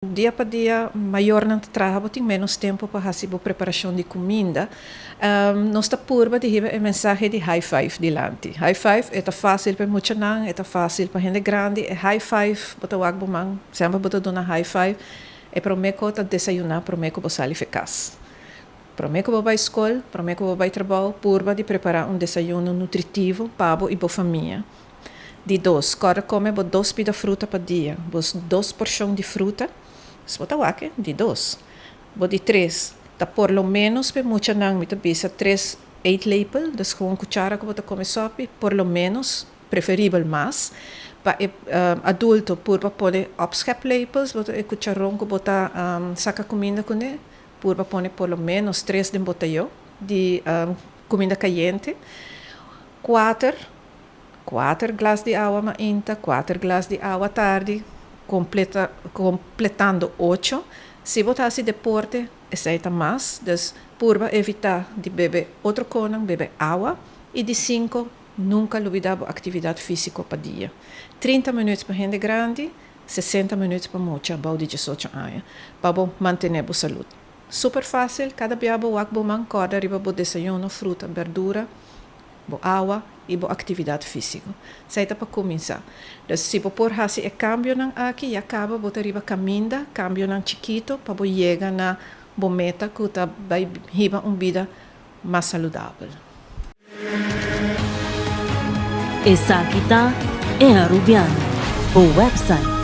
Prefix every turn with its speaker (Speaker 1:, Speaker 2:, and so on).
Speaker 1: Dia pa dia mayornan ta traha bo tin menos tempo pa haci bo preparacion di cuminda. Nos ta purba di hiba e mensahe di high five dilanti. High five e ta facil pa e muchanan, e ta facil pa hende grandi. E high five bo ta wak bo man, semper bo ta duna high five. E prome cu ta desayuna prome cu bo sali fe cas. Prome cu bo bay scol, prome cu bo bay trabao, purba di prepara un desayuno nutritivo pa bo y bo famia. Di dos, kòrda kome bo dos pida fruta pa dia, bo dos porshon di fruta, si bo ta wak e, di dos. Bo di tres, ta por lo ménos p'e muchanan, mi ta bisa tres eetlepel, dus gewoon kuchara ku bo ta kome sòpi, por lo ménos, preferibel mas. Pa e adulto purba pone opscheplepels, bo ta e kucharon ku bo ta saka kuminda kuné, purba pone por lo ménos tres den botayó di kuminda kayente. Kuater, Kuater glas di awa mainta, kuater glas di awa tardi, kompleta, kompletando ocho. Si bo ta hasi deporte, esei ta mas. Dus purba evitá di bebe otro konan, bebe awa. I di sinku, nunka lubidá bo aktividat físiko pa dia. 30 minüt pa hende grandi, 60 minüt pa mucha bou di diesocho aña, pa bo mantené bo salud. Super fásil, kada bia bo wak bo man kòrda riba bo desayuno, fruta, bèrdura. bo awa i bo aktividat físiko. Esei ta pa kuminsá. Dus si bo por hasi e kambionan aki, ya kaba bo ta riba kaminda, kambionan chikito pa bo yega na bo meta ku ta bai hiba un bida mas saludabel.
Speaker 2: Esaki ta E Arubiano, bo website.